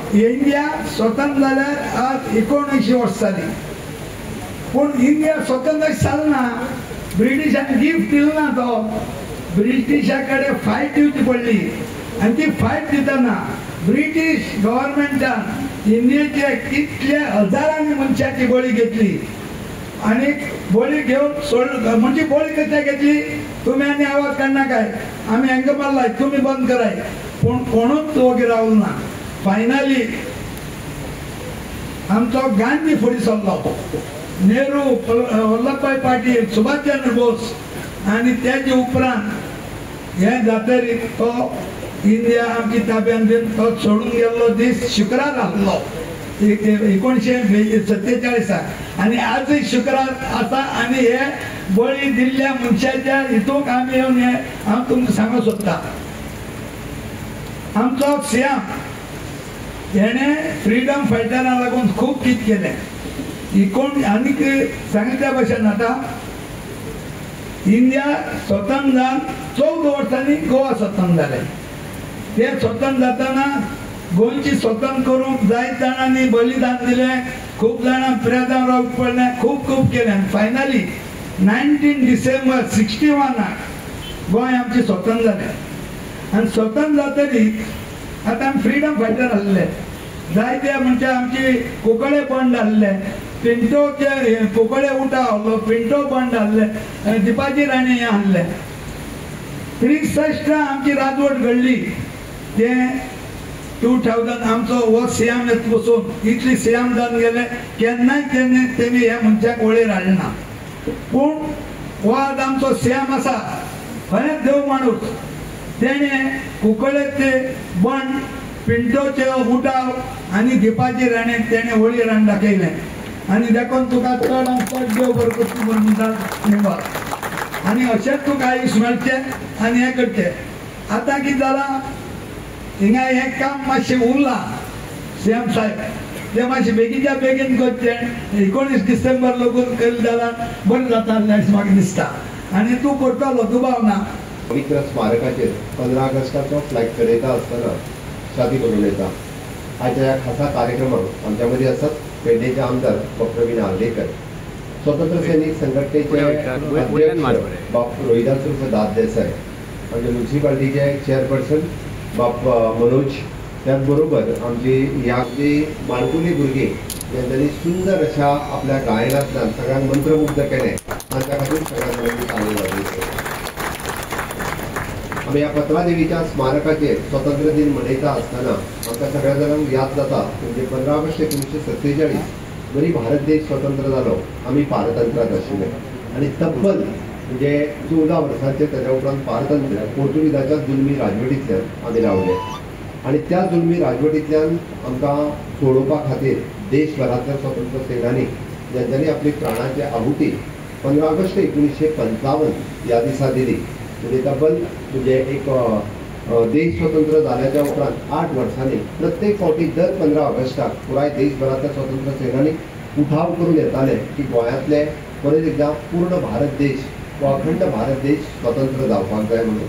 India स्वतंत्र जाल्यार आज 79 वर्सां जालीं. पूण इंडिया स्वतंत्र जालें ना, ब्रिटिशान गिफ्ट दिलो ना, तो ब्रिटिशा कडेन फायट दिवची पडली. आनी ती फायट दितना ब्रिटीश गव्हर्मेंटान इंडियेचे कितले हजारांनी मनशाची बळी घेतली. आनी बळी घेवन सोड म्हणजे बळी कशा घेतली, तुमी आनी आवाज काडना काय आमी हांकां मारलाय तुमी बंद कराय, पूण कोणूच वोगी रावलो ना. फायनली आमचो गांधी फुडें सरलो, नेहरू, वल्लभभाई पाटील, सुभाषचंद्र बोस, आनी तेजे उपरांत हें जातरी तो इंडिया आमची ताब्यान दिवन तो सोडून गेल्लो दीस शुक्रार आसलो 1947. आनी आजूय शुक्रार आसा. आनी हे बळी दिल्ल्या मनशाच्या हितूंक आमी येवन हे हांव तुमकां सांगूंक सोदता. आमचो सियाम हेणें फ्रिडम फायटरा लागून खूब कितें केलें. कोण आनीक सांगितल्या भशेन आतां इंडिया स्वतंत्र जावन 14 वर्सांनी गोवा स्वतंत्र जालें. तें स्वतंत्र जातना गोंयची स्वतंत्र करूंक जायत जाणांनी बलिदान दिलें, खूब जाणां प्रेदां रावंक पडलें, खूब खूब केलें. फायनली 19 डिसेंबर 61 गोंय आमचें स्वतंत्र जालें. आनी स्वतंत्र जातरीच आतां आमी फ्रिडम फायटर आसले, जायते म्हणजे आमची कुंकळे बंड आसले, पिंटोचे कुंकळे उठाव आहलो, पिंटो बंड आसले, दीपाजी राणे हें आसले. 63 आमची राजवट घडली. ते 2000 आमचो हो सियाम येत बसून इतली सियाम जावन गेले, केन्नाय तेणी ह्या मनशाक वळेर हाडलें ना. पूण हो आज आमचो सियाम आसा, खरेंच देव माणूस. तेणें कुंकळेचे बंड, पिंटोचे उठाव आनी दीपाजी राणे तेणें वळेर हाडून दाखयलें. आनी देखून तुका चड आनी चड देव बरो करता म्हूण म्हणटा. आनी अशेंच तुका आयुश्य मेळचें आनी हें करचें. आतां कितें जालां, हिंगा हें काम मातशें उरलां सीएम साहेब, तें मातशें बेगीनच्या बेगीन करचें. 19 डिसेंबर लोकून केलें जाल्यार बरें जाता अशें म्हाका दिसता. आनी तूं करतलो, दुबाव ना. पवित्र स्मारकाचेर 15 ऑगस्टाचो फ्लॅग चडयता आसतना शादी करून येता. आयच्या ह्या खासा कार्यक्रमाक आमच्या मदीं आसात पेडणेचे आमदार बाब प्रवीण आर्लेकर, स्वतंत्र सैनिक संघटनेचे अध्यक्ष बाब रोहिदास उर्फ दाद देसाय, आमचे म्युनिसिपालिटीचे चेअरपर्सन बाब मनोज, त्याचबरोबर आमची ह्या जी माणकुली भुरगीं ज्यांच्यानी सुंदर अशा आपल्या गायनांतल्यान सगळ्यांक मंत्रमुग्ध केलें आनी त्या खातीर सगळ्यांक ताळयो वाजयच्यो. आमी ह्या पत्रादेवीच्या स्मारकाचेर स्वतंत्र दिन मनयता आसतना आमकां सगळ्या जाणांक याद जाता म्हणजे 15 ऑगस्ट 1947 जरी भारत देश स्वतंत्र जालो, आमी पारतंत्रांत आशिल्ले आनी तब्बल म्हणजे 14 वर्सांचे ताच्या उपरांत पारतंत्र पोर्तुगीजाच्या जुलमी राजवटींतल्यान आमी रावले आनी त्या जुलमी राजवटींतल्यान आमकां सोडोवपा खातीर देशभरांतल्या स्वतंत्र सेनानी ज्यांच्यानी आपली प्राणाची आहुती 15 ऑगस्ट 1955 ह्या दिसा दिली. म्हणजे तब्बल म्हणजे एक देश स्वतंत्र जाल्याच्या उपरांत 8 वर्सांनी प्रत्येक फावटी दर 15 ऑगस्टाक पुराय देशभरांतल्या स्वतंत्र सेनानी उठाव करून येताले की गोंयांतले परत एकदां पूर्ण भारत देश वा अखंड भारत देश स्वतंत्र जावपाक जाय म्हणून.